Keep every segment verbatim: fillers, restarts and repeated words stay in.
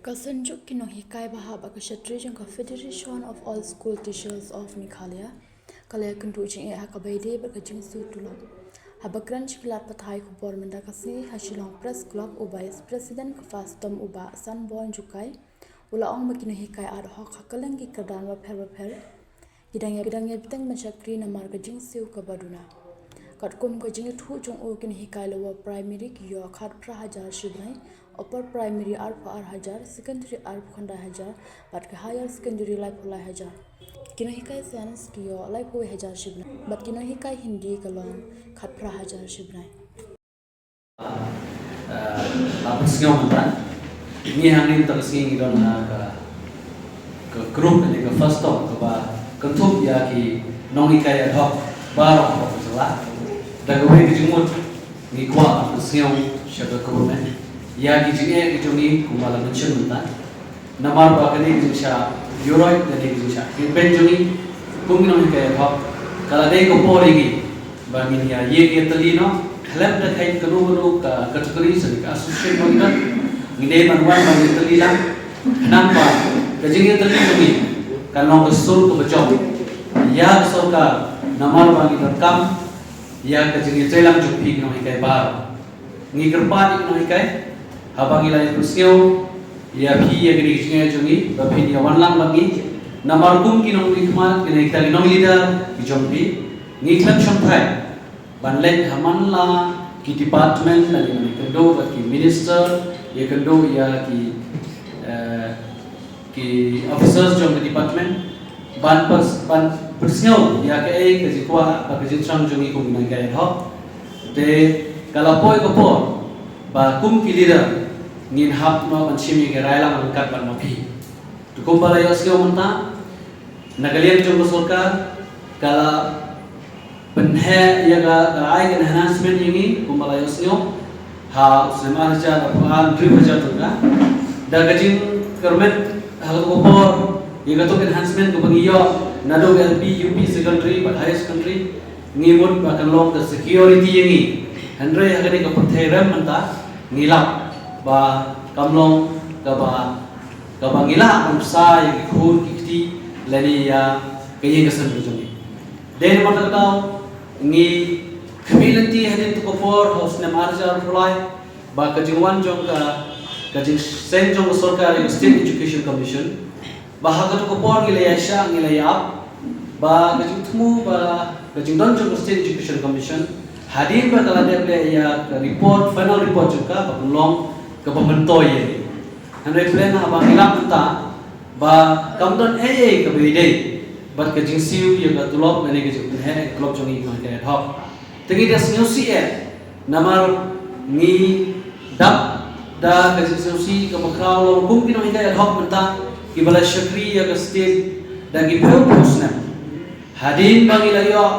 Ka Synjuk ki Nonghikai ba hap ha ka shatri jong ka Federation of All School Teachers of Meghalaya ka la ïakynduh jingeh ha kaba ïadei bad ka jingsiew tulop. Haba kren sha ki lad pathai khubor mynta ka sngi ha Shillong Press Club, u Vice President ka FASTOM, u Bah Sanborn Jukai, u la ong ba ki nonghikai ad hoc ha kylleng ki kyrdan bapher bapher ki dang ïa, ki dang ïa bteng ban shakri namar ka jingsiew kaba duna. Katkum ka jingïathuh jong u, ki nonghikai Lower Primary ki ïoh khatphra hajar shi bnai, Upper Primary arphew ar hajar, Secondary arphew khyndai hajar, bad ka Higher Secondary laiphew lai hajar. Ki nonghikai Science ki ïoh laiphew wei hajar shi bnai, bad ki nonghikai Hindi ka long khatphra hajar shi bnai. Ah, la pynsngew mynta. Ngi hangne mynta ka sngi ngi don ha ka, ka group ne ka FASTOM kaba kynthup ïa ki nonghikai ad hoc baroh ha ka jylla. Da kawei ka jingmut ngi kwah pynsngew sha ka government ïa ki jingeh ki jong ngi kumba la mention mynta. Namar ba kane ka jingshah ïuhroit, kane ka jingshah kynbeiñ jong ngi kum ki nonghikai ad hoc, ka la dei ka por ïa ngi ba ngin ïa ïeng ïatylli noh khlem da kheiñ kano kano ka category, sa ka association ba ngi don. Ngi dei ban wan ban ïatylli lang, khnang ba ka jingïatylli jong ngi kan long ka sur kaba jong ïa ka sorkar, namar ba ngi donkam ïa ka jingïatreilang jong phi ki nonghikai baroh. Ngi kyrpad ïa ki nonghikai, haba ngi la ïa pynsngew ïa phi ïa kine ki jingeh jong ngi, ba phin ïa wan lang bad ngi. Namar kum ki nongmihkhmat, kine kita ki nongleader ki jong phi, ngi khlem shongthait ban leit ha man la ki department, lane ban ïakynduh bad ki minister, ïakynduh ïa ki, eh, ki officers jong ka department ban pys-, ban pynsngew ïa kaei ka jingkwah bad ka jingthrang jong ngi kum ki nonghikai ad hoc. Te ka la poi ka por ba kum ki leader ngin hap noh ban shim ïa ki rai lang ryngkat bad ma phi. Te kumba la ïohsngew mynta, na ka liang jong ka sorkar ka la pynheh ïa ka, ka la ai ka enhancement ïa ngi kumba la ïohsngew ha u snem ar hajar arphew ar, hynriew hajar tyngka. Da ka jingkyrmen ha kato ka por ïa kato ka enhancement kaba ngi ïoh naduh L P, U P, secondary bad higher secondary, ngi mut ba kan long ka security ïa ngi. Hynrei ha kane ka pyrthei rem mynta ngi lap ba kam long kaba, kaba ngi lah ban bsa ïa ki khun ki kti lane ïa ka ïing ka sem ka jong ngi. Dei namar kata ka daw ngi khmih lynti hadien kato ka por ha u snem ar hajar arphew lai ba ka jingwan jong ka, ka jingseng jong ka sorkar ïa ka State Education Commission, ba ha kato ka por ngi la ïaishah, ngi la ïaap ba ka jingthmu ba ka jingdon jong ka State Education Commission, hadien ba ka la dep leh ïa ka report, final report jong ka, ba kan long kaba myntoi ïa ngi. Hynrei pyrshah haba ngi lap mynta ba kam don ei ei kaba ïadei bad ka jingsiew ïa ka tulop lane ka jingpynheh ïa ka tulop jong ngi ki nonghikai ad hoc. Te ngi da sngewsih eh, namar ngi dap da ka jingsngewsih kaba khraw long kum ki nonghikai ad hoc mynta kiba la shakri ïa ka state da ki phew phew snem. Hadien ba ngi la ïoh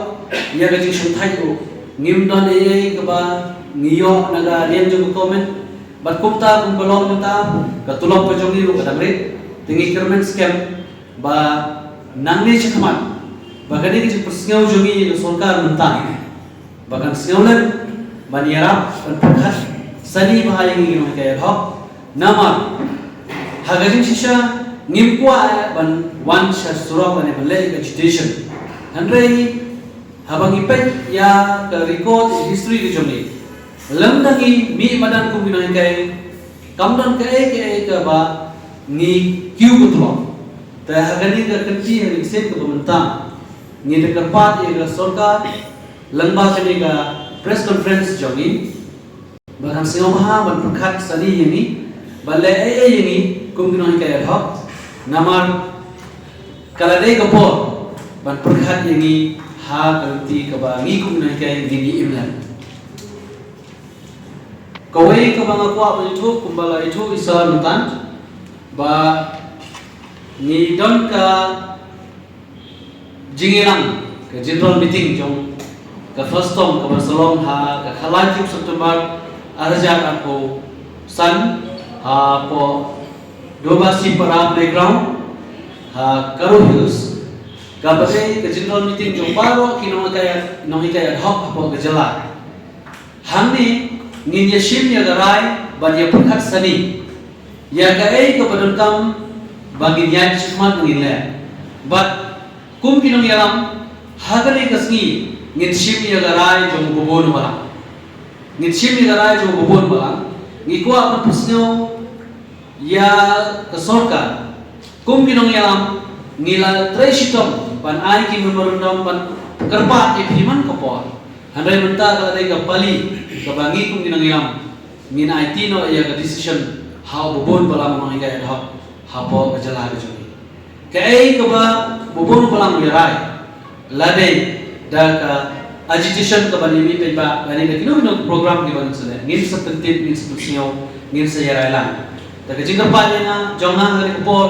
ïa ka jingshongthait ruh, ngim don ei ei kaba ngi ïoh na ka liang jong ka government. Bad kumta kumba long mynta, ka tulop ka jong ngi ruh ka dang rit. Te ngi kyrmen skhem ba nangne shakhmat, ba kane ka jingpynsngew jong ngi ïa ka sorkar mynta, ba kan sngewlem ban ïarap ban pyrkhat sani bha ïa ngi ki nonghikai ad hoc. Namar ha ka jingshisha ngim kwah ban wan sha surok lane ban leh ka agitation. Hynrei haba ngi peit ïa ka record history ka jong ngi, lymda ngi mih madan kum ki nonghikai, kam don kaei kaei kaba ngi kiew ka tulop. Te ha kane ka kynti, ha kane ka sien kaba mynta, ngi da kyrpad ïa ka sorkar lyngba kane ka press conference jong ngi, ba kan sngewbha ban pyrkhat sani ïa ngi, ban leh ei ei ïa ngi kum ki nonghikai ad hoc. Namar ka la dei ka por ban pyrkhat ïa ngi ha ka lynti kaba ngi kum ki nonghikai ngin ïa im lem. Kawei kaba nga kwah ban ïathuh kumba la ïathuh i sir mynta, ba ngi don ka jingïalang ka general meeting jong ka FASTOM kaban sa long ha ka khatlai tarik September ar hajar arphew san, hapoh Dobasi Para Playground ha Garo Hills. Kaba dei ka general meeting jong baroh ki nonghikai, nonghikai ad hoc hapoh ka jylla. Hangne ngin ïa shim ïa ka rai bad ïa pyrkhat sani Ïa kaei kaba donkam ba ngin ïaid shakhmat ba ngin leh. Bad kum ki nongïalam, ha kane ka sngi ngin shim ïa ka rai jong u babun balang. Ngin shim ïa ka rai jong u babun balang. Ngi kwah ban pynsngew ïa ka sorkar. Kum ki nongïalam, ngi la trei shitom ban ai ki memorandum ban kyrpad ïa phi man ka por. Hynrei mynta ka la dei ka pali kaba ngi kum ki nongïalam ngin aiti noh ïa ka decision ha u babun balang u nonghikai ad hoc hapoh ka jylla ka jong ngi. Kaei kaba u babun balang u ïa rai, la dei da ka agitation kaba ngin ïa mih paidbah lane da kino kino ki program kiba ngin sa leh, ngin sa pyntip, ngin sa pynsngew, ngin sa ïa rai lang. Da ka jingkyrpad ïa nga jong nga ha kane ka por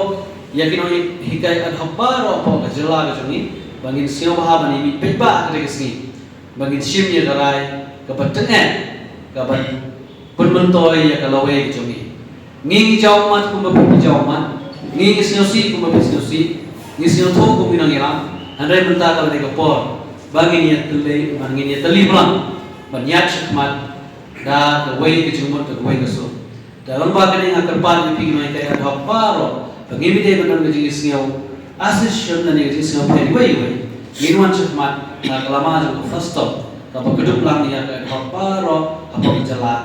ïa ki nonghikai ad hoc baroh hapoh ka jylla ka jong ngi ba ngin sngewbha ban ïa mih paidbah ha kane ka sngi, ba ngin shim ïa ka rai kaba tyngeh, kaba pynmyntoi ïa ka lawei ka jong ngi. Ngi ngi jaw ummat kumba phi phi jaw ummat. Ngi ngi sngewsih kumba phi sngewsih. Ngi sngewthuh kum ki nongïalam. Hynrei mynta ka la dei ka por ba ngin ïa tylli, ba ngin ïa tylli blang ban ïaid shakhmat da kawei ka jingmut, da kawei ka sur. Da lyngba kane nga kyrpad ïa phi ki nonghikai ad hoc baroh ba ngim dei ban don ka jingsngew association lane ka jingsngew pyrthei wei wei. Ngin wan shakhmat na ka lama jong ka FAST-CoM kaba kdup lang ïa ka ad hoc baroh hapoh ka jylla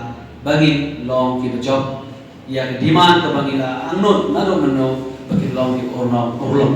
ba ngin long kiba jop ïa ka demand kaba ngi la angnud naduh mynno ba kin long ki urlong urlong.